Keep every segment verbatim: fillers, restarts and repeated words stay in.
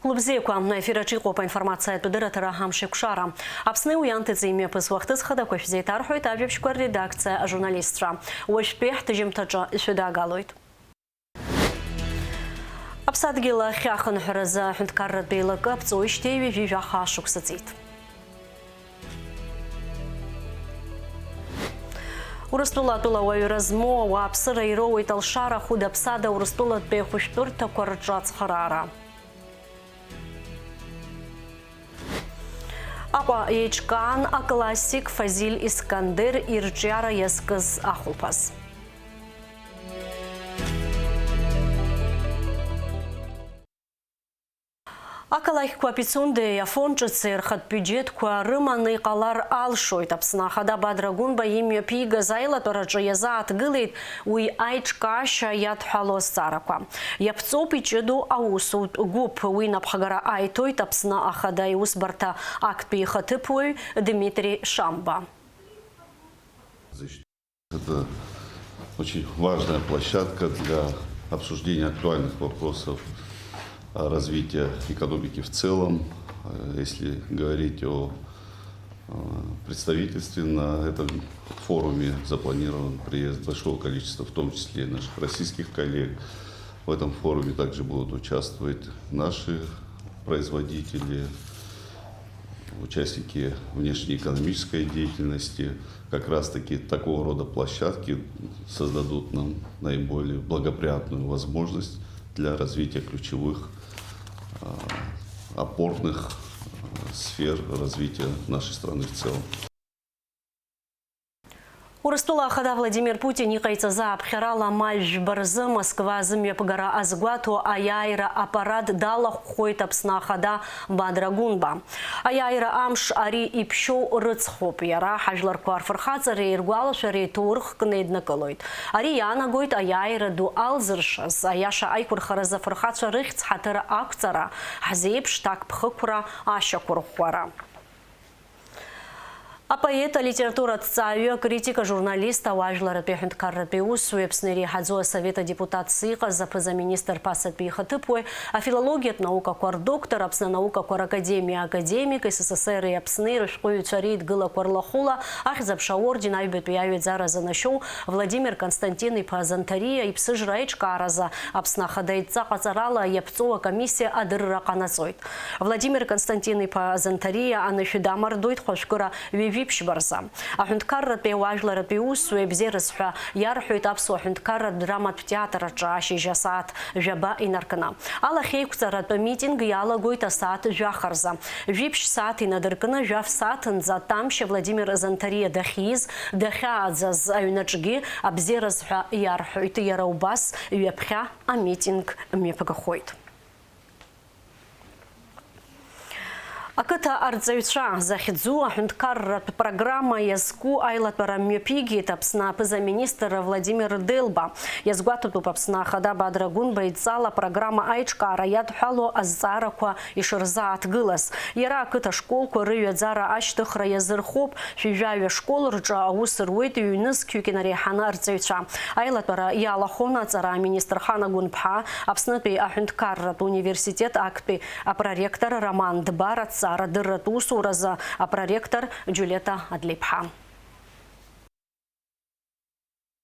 Хәлыбзиақәа, аефир аҿы иҟоуп аинформациатә дырраҭара Амшеикәшара. Аԥсни уи анҭыҵи мҩаԥыс уахҭыс хадақәа шәзеиҭарҳәоит ажәабжьқәа редакциа ажурналистцәа. Уажәтәи ҳҭыжьымҭаҿы ишәыдагалоит. Аԥсадгьыл ахь ахынҳәразы аҳәынҭқарратә еилакы аԥҵоижьҭеи ҩажәи жәаха шықәса ҵит. Урыстәыла атәыла ауаҩра змоу ауааԥсыра ироуеит алшара хәыда-ԥсада Урыстәылатәи ахәышәтәырҭақәа рҿы ацхыраара. Аҟәа еиҿкаан аклассик Фазиль Искандер ирҿиара иазкыз ахәылԥаз. Ақалақьқәа Пицундеи Афон ҿыци рхатә биуџьетқәа рыманы иҟалар алшоит. Аԥсны Ахада Бадра Гәынба имҩаԥигаз аилатәараҿы иазааҭгылеит уи аиҿкаашьа иадҳәало азҵаарақәа. Иаԥҵоуп иҷыдоу аусутә гәыԥ. Уи напхгара аиҭоит Аԥсны Ахада иусбарҭа актәи ихаҭыԥуаҩ Дмитри Шамба. Это очень важная площадка для обсуждения актуальных вопросов, а, развития экономики в целом. Э, если говорить о, э, представительстве, на этом форуме запланирован приезд большого количества, в том числе и наших российских коллег. В этом форуме также будут участвовать наши производители, участники внешнеэкономической деятельности. Как раз-таки такого рода площадки создадут нам наиболее благоприятную возможность для развития ключевых, а, опорных, а, сфер развития нашей страны в целом. Урыстәыла Ахада Владимир Путин иҟаиҵаз ааԥхьарала, ма жәба рзы Москва азымҩаԥгара азгәаҭо аиааира аппарат далахәхоит Аԥсны Ахада Бадра Гәынба. Аиааира амш ари иԥшьоу рыцхоуп. Иара ҳажәларқәа рфырхаҵареи ргәалашәареи ҭоурыхкны еиднакылоит. Ари иаанагоит аиааира ду алзыршаз, аиаша аиқәырхаразы афырхацәа рыхьӡ ҳаҭыр ақәҵара, ҳзеиԥш ҭакԥхықәра ашьақәырӷәӷәара. Апоет, алитература аҭҵааҩы, акритик, ажурналист, ауаажәларратәи аҳәынҭқарратәи усзуҩ, Аԥсны иреиҳаӡоу асовет адепутатс иҟаз аԥыза-министр ԥасатәи ихаҭыԥуаҩ, афилологиатә наукақәа рдоктор, Аԥсны анаукақәа ракадемиа академик, С С С Р-и Аԥсни рышәҟәыҩҩцәа реидгылақәа рлахәыла Ахьӡ-аԥша аорден аҩбатәи аҩаӡара занашьоу Владимир Константин-иԥа Занҭариа иԥсыжра аиҿкааразы Аԥсны Ахада идҵа ҟаҵарала иаԥҵоу акомиссиа адырра ҟанаҵоит. Владимир Константин-иԥа Занҭариа анышә дамардоит хәажәкыра ҩажәи ԥшьба рзы. Аҳәынҭқарратәи ауаажәларратәи усзуҩ абзиараз ҳәа иарҳәоит Аԥсуа ҳәынҭқарратә драматә театр аҿы ашьыжь асааҭ жәаба инаркны. Алахьеиқәҵаратә митинг иалагоит асааҭ жәаха рзы. Жәиԥшь сааҭ инадыркны, жәаф сааҭынӡа Тамшьа Владимир Занҭариа дахьиз, дахьааӡаз аҩнаҿгьы абзиараз ҳәа иарҳәоит. Иара убас ҩаԥхьа амитинг мҩаԥгахоит. Ақыҭа арҵаҩцәа захьӡу аҳәынҭқарратә программа иазку аилатәара мҩаԥигеит Аԥсны аԥыза-министр Владимир Делба. Иазгәаҭатәуп Аԥсны Ахада Бадра Гәынба идҵала апрограмма аиҿкаара иадҳәало азҵаарақәа ишырзааҭгылаз. Иара ақыҭа школқәа рыҩаӡара ашьҭыхра иазырхоуп. Шәи жәаҩа школ рҿы аус руеит ҩнызқьҩык инареиҳаны арҵаҩцәа. Аилатәара иалахәын аҵара аминистр Хана Гәынԥҳа, Аԥснытәи аҳәынҭқарратә университет актәи апроректор Роман Дбар, аҭҵаарадырратә усуразы апроректор Џьулиета Адлеиԥҳа.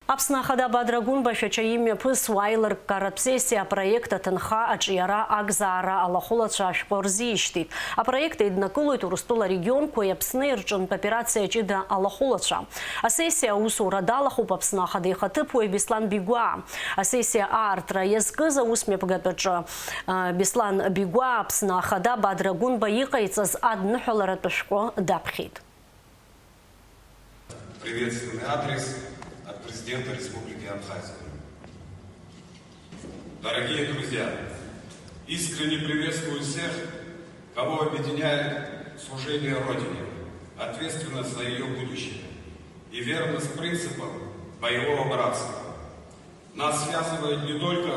Аԥсны Ахада Бадра Гәынба Шәача имҩаԥысуа аилырккаратә сессиа апроект аҭынха аҿиара акзаара алахәылацәа ашәҟәы рзишьҭит. Апроект еиднакылоит Урыстәыла регионқәеи Аԥсни рҿынтә операциа ҷыда алахәылацәа. Асессиа аусура далахәуп Аԥсны Ахада ихаҭыԥуаҩ Беслан Бигәаа. Асессиа аартра иазкыз аусмҩаԥгатәаҿы, а, Беслан Бигәаа Аԥсны Ахада Бадра Гәынба иҟаиҵаз адныҳәаларатә шәҟәы даԥхьеит. Приветственный адрес от президента Республики Абхазия. Дорогие друзья, искренне приветствую всех, кого объединяет служение Родине, ответственность за её будущее и верность принципам боевого братства. Нас связывает не только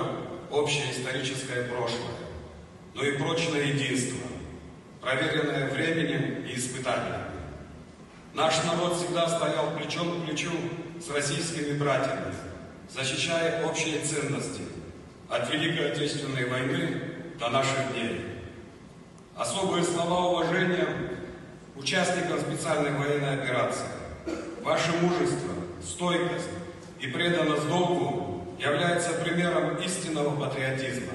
общее историческое прошлое, но и прочное единство, проверенное временем и испытаниями. Наш народ всегда стоял плечом к плечу с российскими братьями, защищая общие ценности от Великой Отечественной войны до наших дней. Особые слова уважения участникам специальной военной операции. Ваше мужество, стойкость и преданность долгу являются примером истинного патриотизма.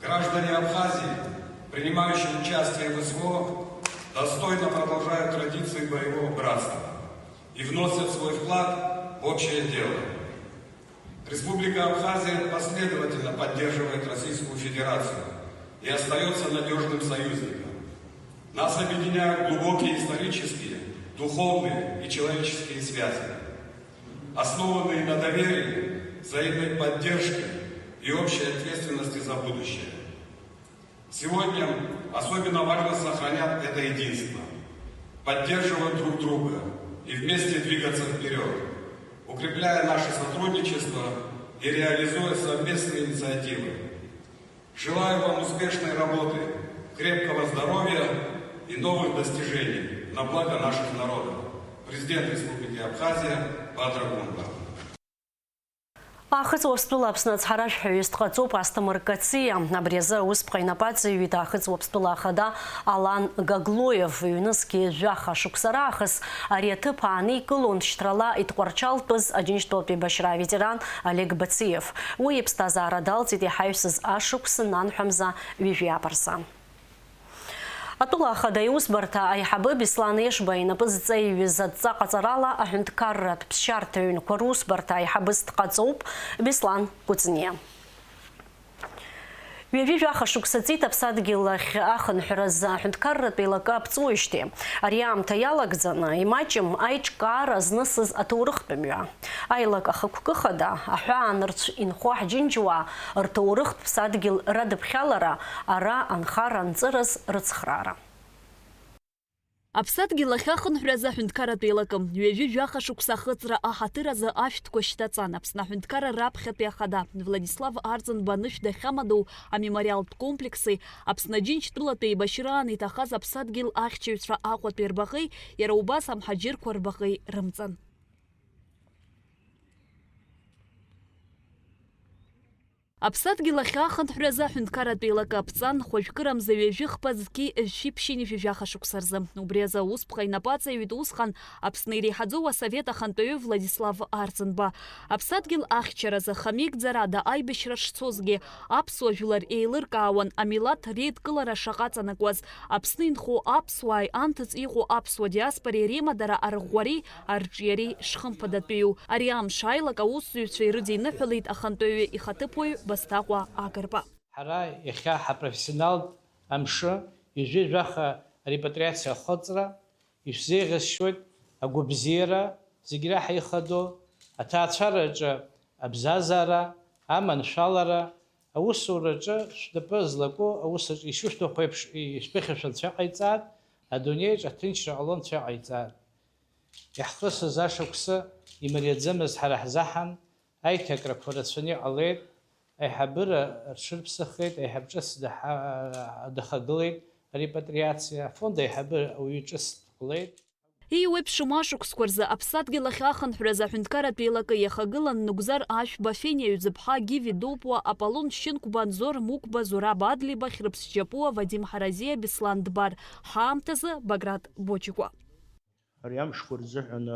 Граждане Абхазии, принимающие участие в СВО, достойно продолжают традиции боевого братства и вносят свой вклад в общее дело. Республика Абхазия последовательно поддерживает Российскую Федерацию и остается надежным союзником. Нас объединяют глубокие исторические, духовные и человеческие связи, основанные на доверии, взаимной поддержке и общей ответственности за будущее. Сегодня особенно важно сохранять это единство, поддерживать друг друга и вместе двигаться вперед, укрепляя наше сотрудничество и реализуя совместные инициативы. Желаю вам успешной работы, крепкого здоровья и новых достижений на благо наших народов. Президент Республики Абхазия Бадра Гунба. Аахыҵ Уаԥстәыла Аԥсны ацҳаражәҳәаҩыс дҟаҵоуп Асҭамыр Кациа. Абри азы аусԥҟа инапаҵаҩит Аахыҵ Уаԥстәыла ахада Алан Гаглоев. Ҩнызқьи жәаха шықәса раахыс ари аҭыԥ ааникылон шьҭрала Итҟәарчалтәыз Аџьынџьтәылатә еибашьра аветеран Олег Бациев. Уи иԥсҭазаара далҵит иҳаҩсыз ашықәс нанҳәамза ҩажәи ааба рзы. Атәыла ахада иусбарҭа аиҳабы Беслан Ешба инапы зҵаиҩыз адҵа ҟаҵарала аҳәынҭқарратә ԥсшьарҭа ҩнқәа русбарҭа аиҳабыс дҟаҵоуп. Беслан Кәыҵниа. Ҩажәи жәаха шықәса ҵит аԥсадгьыл ахь ахынҳәразы аҳәынҭқарратә еилакы аԥҵуеижьҭеи. Ари аамҭа иалагӡаны имаҷым аиҿкаара знысыз аҭоурыхтә мҩа. Аилак ахықәкы хада, аҳәаанырцә инхо ҳџьынџьуаа рҭоурыхтә ԥсадгьыл радыԥхьалара, ара анхара анҵыраз рыцхраара. Аԥсадгьыл ахь ахынҳәразы аҳәынҭқарратә еилакы, ҩажәи жәаха шықәса ахыҵра аҳаҭыр азы ашәҭқәа шьҭаҵан, Аԥсны аҳәынҭқарра раԥхьатәи ахада Владислав Арӡынба анышә дахьамадоу амемориалтә комплекси Аԥсны Аџьынџьтәылатәи еибашьраан иҭахаз аԥсадгьыл ахьчаҩцәа Аҟәатәи рбаҟеи, иара убас амҳаџьырқәа рбаҟеи рымҵан. Аԥсадгьыл ахь ахынҳәразы аҳәынҭқарратә еилакы аԥҵан, хәажәкырамза ҩажәи хԥа зқьи жәшәи ԥшьынҩажәи жәаха шықәса рзы. Убри азы аусԥҟа инапы аҵаҩит усҟан Аԥсны иреиҳаӡоу асовет ахантәаҩы Владислав Арӡынба. Аԥсадгьыл ахьчаразы, хамеигӡарада аибашьра шцозгьы, аԥсуа жәлар еилыркаауан амилаҭ реидкылара шаҟа аҵанакуаз, Аԥсны инхо аԥсуааи анҭыҵ иҟоу аԥсуа диаспореи реимадара арӷәӷәареи арҿиареи шхымԥадатәиу. Ари амш аилак аусзуҩцәа ирыдиныҳәалеит ахантәаҩы ихаҭыԥуаҩ Басҭаҟәа Агрба. Ҳара иахьа ҳапрофессионалтә амшы, ҩажәи жәаха арепатриациа ахыҵра, ишәзеиӷьасшьоит агәабзиара, зегь реиҳа ихадоу, аҭаацәараҿы абзазара, аманшәалара, аусураҿы шәнапы злаку, аус аҿы ишышәҭаху еиԥш ишәԥыхьашәо Анцәа иҟаиҵааит, адунеиаҿ аҭынчра ҟало Анцәа иҟаиҵааит. Иаҳхысыз ашықәсы имариаӡамызт ҳара ҳзаҳан, аиҭакрақәа рацәаны иҟалеит, аиҳабыра рҽырԥсахеит, аиҳаб ҿыц даҳа-, дахагылеит, арепатриациа, афонд аиҳабыра ауаҩы ҿыц дҟалеит. Ииуеиԥшым ашықәсқәа рзы аԥсадгьыл ахь ахынҳәразы аҳәынҭқарратә еилакы иахагылан Нугзар Ашәба, Фениа Ҩӡыԥҳа, Гиви Дупуа, Аполлон Шьынқәба, Анзор Мықәба, Зураб Адлеиба, Хьрыԥс Џьапуа, Вадим Ҳаразиа, Беслан Дбар, ҳаамҭазы Баграт Боҷикәа. Ари амшқәа рзыҳәан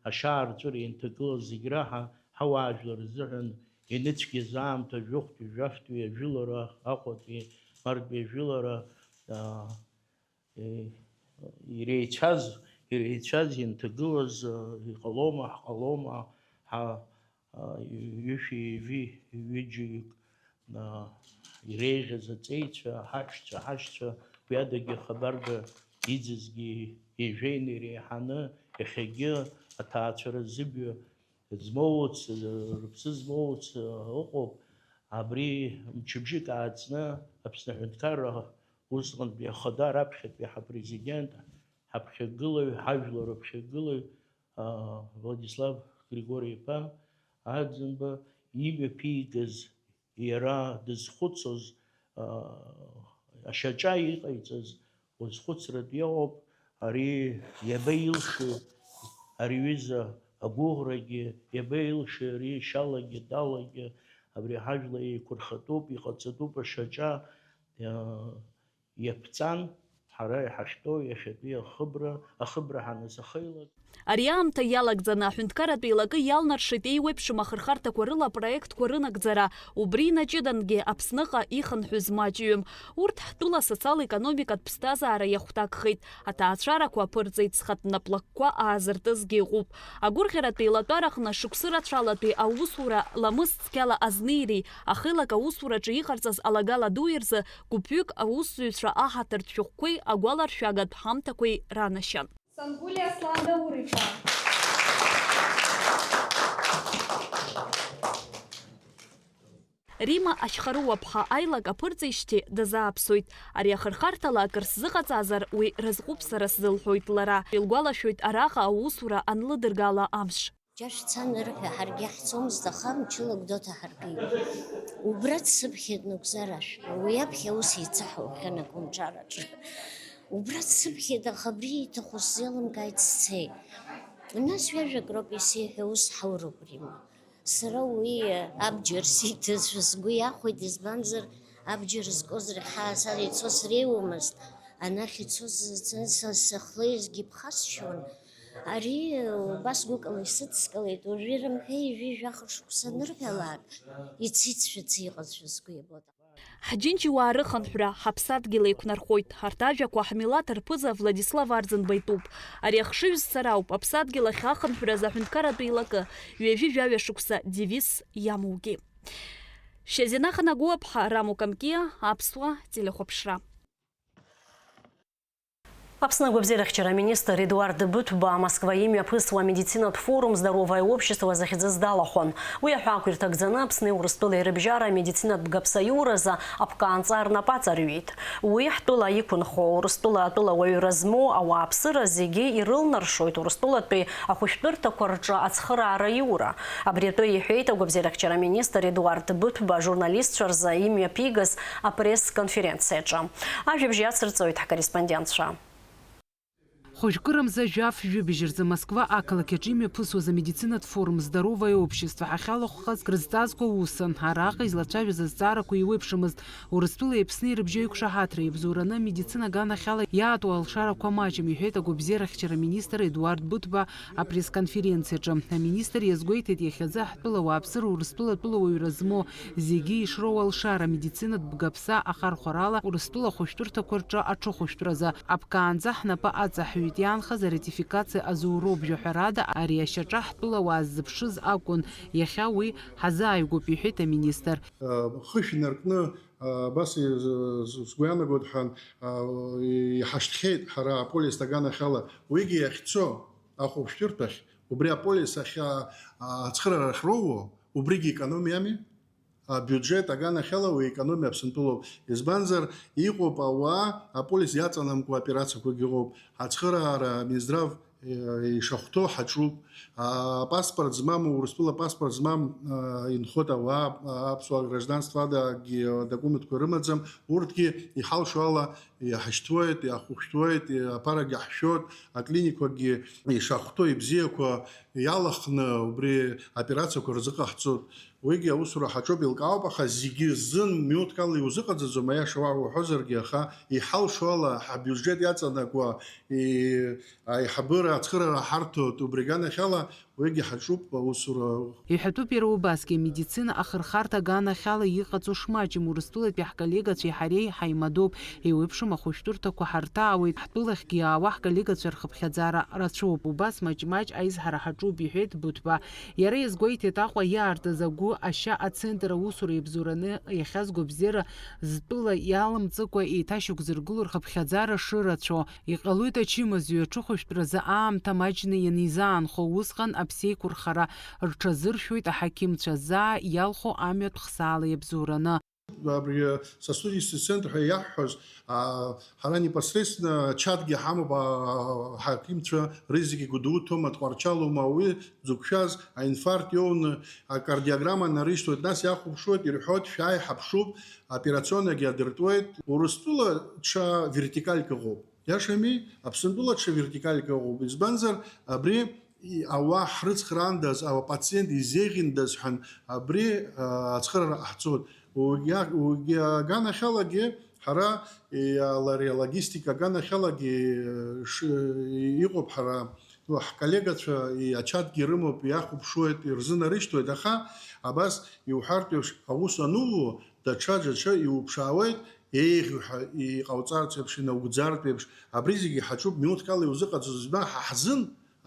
ашьаарҵәыра инҭагылаз зегь раҳа ҳауаажәлар рзыҳәан ианыцәгьаз аамҭа жәохәтәи жәафтәи ажәылара, Аҟәатәи мартәи ажәылара, аа, Е, иреицәаз, иреицәаз, инҭагылаз, э, иҟалома, ҳҟалома, ҳа, а, ҩышәи ҩажәи ҩыџьаҩык, а, иреиӷьыз аҵеицәа, ҳаҳәшьцәа, ҳашьцәа, уи адагьы хабарда иӡызгьы ижәеины иреиҳаны, иахьагьы аҭаацәара зыбаҩ змоуц, рыԥсы змоуц ыҟоуп. Абри мчыбжьык ааҵны Аԥсны аҳәынҭқарра усҟантәи ахада, раԥхьатәи ҳапрезидент, ҳаԥхьагылаҩ, ҳажәлар рыԥхьагылаҩ, аа, Владислав Григори-иԥа Арӡынба имҩаԥигаз, иара дызхәыцыз, аа, ашьаҿа иҟаиҵаз, уазхәыцратә иҟоуп, ари иабаилшеи, ари ҩыза агәыӷрагьы, иабаилшеи ари шьалагьы, тәалагьы, абри ҳажәла еиқәырхатәуп, иҟаҵатәуп ашьаҿа, иа-, иаԥҵан, ҳара иҳахьтәоу иахьатәи ахыбра, ахыбра ҳаназахеилак. Ари аамҭа иалагӡаны аҳәынҭқарратә еилакы иалнаршеит еиуеиԥшым ахырхарҭақәа рыла апроектқәа рынагӡара, убри инаҷыдангьы Аԥсныҟа ихынҳәыз маҷҩым. Урҭ ҳтәыла асоциал-економикатә ԥсҭазаара иахәҭакхеит, аҭаацәарақәа аԥырҵеит, зхатә наплакқәа аазыртызгьы ыҟоуп. Агәырӷьаратә еилатәараҟны шықәсы рацәалатәи аусура ламыс цқьала азнеиреи ахеилак аусураҿы иҟарҵаз алагала дуи рзы гәыԥҩык аусзуҩцәа аҳаҭыртә шәҟәқәеи агәаларшәагатә ҳамҭақәеи ранашьан. Сангәлиа Аслан Даур-иԥа. Римма Ашьхаруаԥҳа аилак аԥырҵеижьҭеи дазааԥсоит. Ари ахырхарҭала акыр сзыҟаҵазар, уи разҟуп сара сзылҳәоит лара. Илгәалашәоит араҟа аусура анлыдыргала амш. Џьа шәцан рҳәа, ҳаргьы ҳцомызт, аха мчыла Гәдоуҭа ҳаргеит. Убра дсыԥхьеит Нугзар Ашәба, уи аԥхьа аус еицаҳауа хьан акомҿараҿы. Убра дсыԥхьеит, аха абри ииҭаху сзеилымкааит, сцеит. Нас ҩажәак роуп исеиҳәо, ус ҳауроуп, Римма. Сара уи абџьар сиҭазшәа сгәы иахәеит, избанзар, абџьар зкуаз рахьа са ицо среиуамызт, анахь ицоз са сыхлеижьҭеигьы ԥхасшьон. Ари убас гәыкала исыдскылеит, уажәы ирымҳәеи, ҩажәи жәаха шықәса анырҳәалак, ицеит шәацы иҟазшәа сгәы иабоит. Ҳџьынџьуаа рыхынҳәра, ҳаԥсадгьыл еиқәнархоит. Арҭ ажәақәа ҳмилаҭ рԥыза Владислав Арӡынба итәуп. Ари ахшыҩзцара ауп аԥсадгьыл ахь ахынҳәразы аҳәынҭқарратә еилакы ҩажәи жәаҩа шықәса девиз иамоугьы. Шьазина Ханагәыаԥҳа, Рамо Камкиа, Аԥсуа телехәаԥшра. Аԥсны агәабзиарахьчара аминистр Едуард Быҭәба Москва имҩаԥысуа амедицинатә форум «Здоровое общество» захьӡыз далахәын. Уи аҳәаақәа ирҭагӡаны Аԥсни Урыстәылеи рыбжьара амедицинатә бгаԥса аиуразы аԥкаанҵа рнапы аҵарҩит. Уи ҳтәыла иқәынхо, Урыстәыла атәылауаҩра змоу ауааԥсыра зегьы ирылнаршоит Урыстәылатәи ахәышәтәырҭақәа рҿы ацхыраара аиура. Абри атәы иҳәеит агәабзиарахьчара аминистр Едуард Быҭәба ажурналистцәа рзы имҩаԥигаз апресс-конференциаҿы. Ажәабжь иацырҵоит ҳкорреспондентцәа. Хәажәкырамза жәаф-жәибжь рзы Москва ақалақь аҿы имҩаԥысуаз амедицинатә форум «Здоровое общество» ҳахьалахәхаз крызҵазкуа усын. Араҟа излацәажәаз азҵаарақәа еиуеиԥшымызт. Урыстәылеи Аԥсни рыбжьы аиқәшаҳаҭра иабзоураны амедицина аганахьала иаатуа алшарақәа маҷым, иҳәеит агәабзиарахьчара аминистр Едуард Быҭәба апресс-конференциаҿы. Аминистр иазгәеиҭеит, иахьазы ҳтәыла ауааԥсыра Урыстәыла атәылауаҩра змоу зегьы ишроуа алшара, амедицинатә бгаԥса ахархәарала Урыстәыла ахәышәтәырҭақәа рҿы аҽыхәышәтәразы аԥкаанӡа ҳнапы аҵаҳҩит, иаанхаз аратификациа азуроуп, жәаҳәарада, ари ашьаҿа ҳтәылауаа ззыԥшыз акәын, иахьа уи ҳазааигәоуп, иҳәеит аминистр. Хышә инаркны, абас сгәы иаанагоит ҳәа, иҳашьҭхьеит ҳара аполис аганахьала, уигьы иахьцо ахәышәтәырҭахь, убри аполис ахь ацхыраара ахьроуо, убригьы економиами? Абиуџьет аганахьала уи економиа Аԥсынтәылоуп. Избанзар, иҟоуп ауаа, аполис иаҵанамкуа операциақәагьы ыҟоуп. Ацхыраара Минздрав ишахәҭоу ҳаҿуп. Апаспорт змам, Урыстәыла апаспорт змам инхоит ауаа, аԥсуаа гражданство адагьы адокументқәа рымаӡам. Урҭгьы иҳалшо ала иҳашьҭуеит, иаҳхәышәтәуеит, аԥарагьы ҳшәоит, аклиникақәагьы ишахәҭоу ибзиақәа иалахны убри аоперациақәа рзыҟаҳҵоит. Уигьы аусура ҳаҿуп, еилкаауп, аха зегьы рзын минуҭк ала иузыҟаҵаӡом, аиаша уҳәозаргьы, аха иҳалшо ала ҳабиуџьет иаҵанакуа, и-, аиҳабыра ацхыраара ҳарҭоит, убри аганахьала уигьы ҳаҿуп аусура. Иҳәатәуп иара убасгьы, амедицина ахырхарҭа аганахьала иҟаҵо шмаҷым, Урыстәылатәи ҳколлегацәеи ҳареи ҳаимадоуп, еиуеиԥшым ахәышәтәырҭақәа ҳарҭаауеит, ҳтәылахьгьы иаауа ҳколлегацәа рхыԥхьаӡара рацәоуп, убас маҷ-маҷ аизҳара ҳаҿуп, иҳәеит Быҭәба. Иара иазгәеиҭеит, Аҟәа иаартыз агәы ашьа ацентр аусура иабзоураны иахьаз гәабзиара зтәыла иалымҵыкәа еиҭашьақәзыргыло рхыԥхьаӡара шырацәоу. Иҟалоит ачымазаҩ аҽыхәышәтәразы аамҭа маҷны ианизаанхо, усҟан аԥсеиқәырхара рҽазыршәоит аҳақьымцәа заа иалху амҩатә хсаала иабзоураны. Абри асосудистый центр ҳәа иаҳҳәоз, а, ҳара непосредственно чатгьы ҳамоуп, а, аҳақьымцәа рызегьы Гәдоуҭоума, Тҟәарчалоума, ауаҩы дзықәшәаз аинфаркт иоуны акардиограмма нарышьҭуеит, нас иахәаԥшуеит, ирҳәоит, шәааи, ҳаԥшуп, операционнагьы адыртуеит. Урыстәыла ҽа вертикальк ыҟоуп. Иашами, Аԥсынтәыла ҽа вертикальк ыҟоуп. Избанзар, абри и-, ауаа ҳрыцхраандаз, апациент изеиӷьындаз ҳәан абри, а, ацхыраара ҟаҳҵоит. Угьа-, угьа-, аганахьалагьы Ҳара, и-, ала-, ари алогистика аганахьалагьы, ш-, иҟоуп ҳара, ну, ҳколлегацәа, и-, ачатгьы рымоуп, иахәаԥшуеит, ирзынарышьҭуеит, аха абас иуҳәартә еиԥш, аус ануу, даҽа, даҽа иуԥшаауеит, еиӷьу ҳәа иҟауҵартә еиԥш, инаугӡартә еиԥш, абри зегьы ҳаҿуп, минуҭк ала иузыҟаҵаӡом, ҳа ҳзын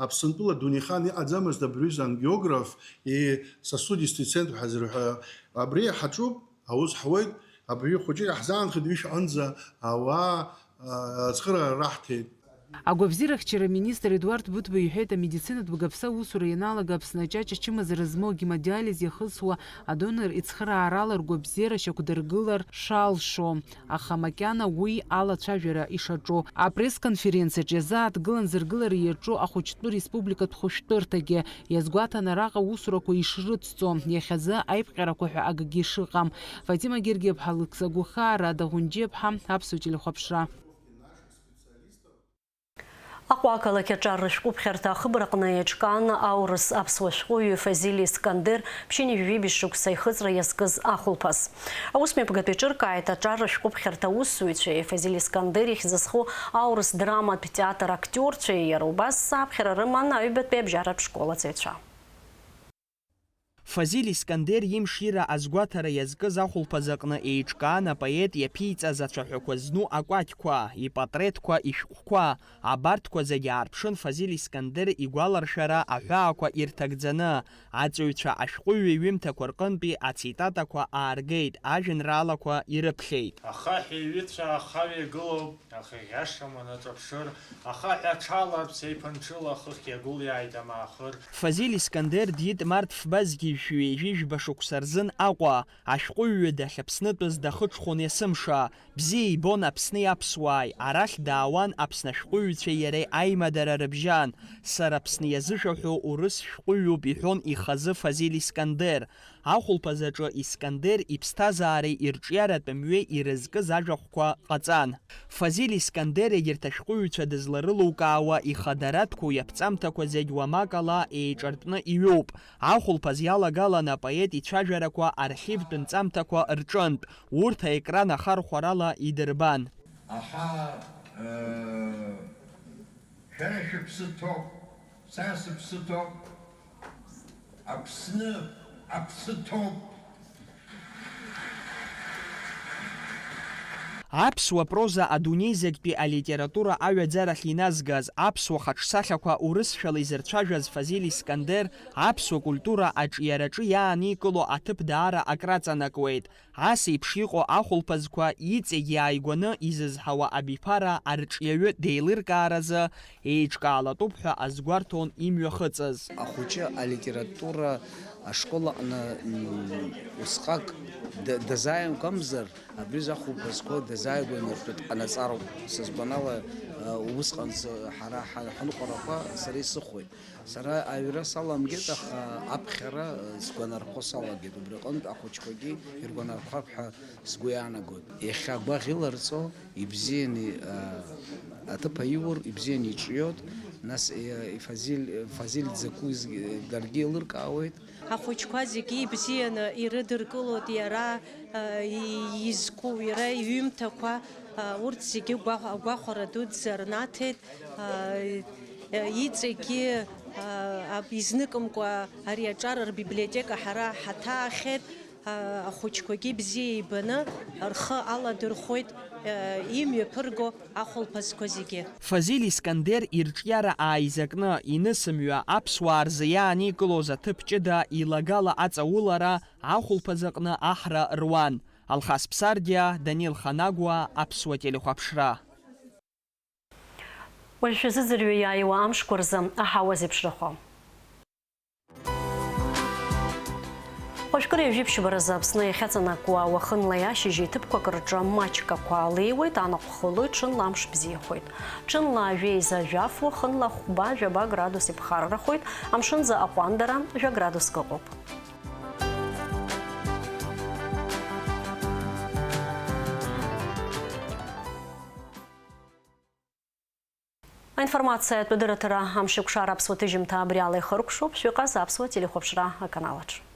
Аԥсынтәыла дунеихан иҟаӡамызт абри аҩыза ангиограф, и-, сосудистый центр ҳәа зырҳәо, абри ҳаҿуп, аус ҳуеит, абри хәыҷы иаҳзаанхеит ҩышәҟанӡа ауаа, а, ацхыраара раҳҭеит. Агәабзиарахьчара аминистр Едуард Быҭәба иҳәеит, амедицинатә бгаԥса аусура ианалага Аԥсны аҷаҷ ачымазара змоу агемодиализ иахысуа адонор ицхыраарала ргәабзиара шьақәдыргылар шалшо, аха макьана уи алацәажәара ишаҿу. Апресс-конференциаҿ иазааҭгылан зыргылара иаҿу ахәыҷтәы республикатә хәышәтәырҭагьы, иазгәаҭан араҟа аусурақәа ишрыцҵо, иахьазы аиԥҟьарақәа ҳәа акгьы шыҟам. Фатима Гергиаԥҳа лыгәхьаа, Радагәынџьиаԥҳа, Аԥсуа телехәаԥшра. Аҟәа ақалақь аҿар рышәҟәыԥхьарҭа ахыбраҟны еиҿкаан аурыс аԥсуа шәҟәыҩҩы Фазиль Искандер ԥшьынҩажәи жәибжь шықәса ихыҵра иазкыз ахәылԥаз. Аусмҩаԥгатә еиҿыркааит аҿар рышәҟәыԥхьарҭа аусзуҩцәеи Фазиль Искандер ихьӡ зху аурыс драматә театр актиорцәеи, иара убас аԥхьара рыман аҩбатәи абжьаратә школ аҵаҩцәа. Фазиль Искандер имшира азгәаҭара иазкыз ахәылԥаз аҟны еиҿкаан апоет иаԥиҵаз ацәаҳәақәа зну акәакьқәа, ипатреҭқәа, ишәҟәқәа, абарҭқәа зегьы аарԥшын Фазиль Искандер игәаларшәара аҳәаақәа ирҭагӡаны, аҵаҩцәа ашәҟәыҩҩы иҩымҭақәа рҟынтәи ацитатақәа ааргеит, ажәеинраалақәа ирыԥхьеит. Ахаҳә иҩыцәа ахаҩа игылоуп. Ахаӷьаша манаҿаԥшыр, ахаҳә аҽаларԥс еиԥынҽыла ахыхь иагәылиааит амаахыр. Фазиль Искандер диит март фба зқьи жәшәи ҩажәи жәба шықәса рзын Аҟәа, ашәҟәыҩҩы дахьаԥснытәыз дахыҽхәон есымша. Бзиа ибон Аԥсни аԥсуааи, арахь даауан Аԥсны ашәҟәыҩҩцәеи иареи аимадара рыбжьан. Сара Аԥсны иазышәаҳәо урыс шәҟәыҩҩуп, иҳәон ихазы Фазиль Искандер. Ахәылԥаз аҿы Искандер иԥсҭазаареи ирҿиаратә мҩеи ирызкыз ажәахәқәа ҟаҵан. Фазиль Искандер егьырҭ ашәҟәыҩҩцәа дызларылукаауа ихадаратәқәоу иаԥҵамҭақәа зегь уамак ала еиҿартәны иҩуп. Ахәылԥаз иалагалан апоет ицәажәарақәа архивтә нҵамҭақәа рҿынтә, урҭ аекран ахархәарала идырбан. Аҳа, э, шәара шәыԥсы ҭоуп, са сыԥсы ҭоуп. Аԥсны аԥсы ҭоуп. Аԥсуа проза адунеи зегьтәи алитература аҩаӡарахь иназгаз аԥсуа хаҿсахьақәа урысшәала изырцәажәаз Фазиль Искандер аԥсуа культура аҿиараҿы иааникыло аҭыԥ даара акраҵанакуеит. Ас еиԥш иҟоу ахәылԥазқәа иҵегь иааигәаны изызҳауа абиԥара арҿиаҩы деилыркааразы еиҿкаалатәуп ҳәа азгәарҭон имҩахыҵыз. Ахәыҷы алитература ашкол аҟны, м, усҟак д-, дазааигәамзар, абри ахәылԥазқәа дазааигәаны ртәы дҟанаҵароуп. Сызгәанала, э, убысҟан ҳара ҳа-, ҳаныҟәарақәа сара исыхәоит. Сара аҩра саламгеит, аха аԥхьара, э, сгәанарԥо салагеит. Убри аҟынтә ахәыҷқәагьы иргәанарԥхап ҳәа сгәы иаанагоит. Иахьа агәаӷ иларҵо, ибзианы, э, аҭыԥ аиур, ибзианы иҿиоит. Нас, э, Фазиль, Фазиль дзакәыз, э, даргьы еилыркаауеит. Ахәыҷқәа зегьы ибзианы ирыдыркылоит иара, э, и-, изку, иара иҩымҭақәа, э, урҭ зегьы гәахә-, агәахәара дуӡӡа рнаҭеит. Иҵегьгьы изныкымкәа ари аҿар рбиблиотека ҳара ҳаҭаахьеит. Ахәыҷқәагьы бзиа ибаны рхы аладырхәуеит имҩаԥырго ахәылԥазқәа зегьы. Фазиль Искандер ирҿиара ааизакны, инысымҩа аԥсуаа рзы иааникылоз аҭыԥ ҷыда илагала аҵаулара ахәылԥаз аҟны аҳра руан. Алхас Ԥсардиа, Данил Ханагәа, Аԥсуа телехәаԥшра. Уажә шәазыӡырҩы иааиуа амшқәа рзы аҳауа зеиԥшрахо. Уажәкыра ҩажәи ԥшьба рзы Аԥсны иахьаҵанакуа уахынлеи ашьыжьи ҭыԥқәак рҿы маҷк ақәа леиуеит, анаҟә хылоит, ҽынла амш бзиахоит. Ҽынла ажәеиза жәаф, уахынла хәба, жәаба градус иԥхаррахоит, амшынӡы аҟәандара жәа градуск ыҟоуп. Аинформациатә дырраҭара Амшеикәшара аԥсуа ҭыжьымҭа абри ала ихыркәшоуп, шәыҟаз аԥсуа телехәаԥшра аканалаҿ.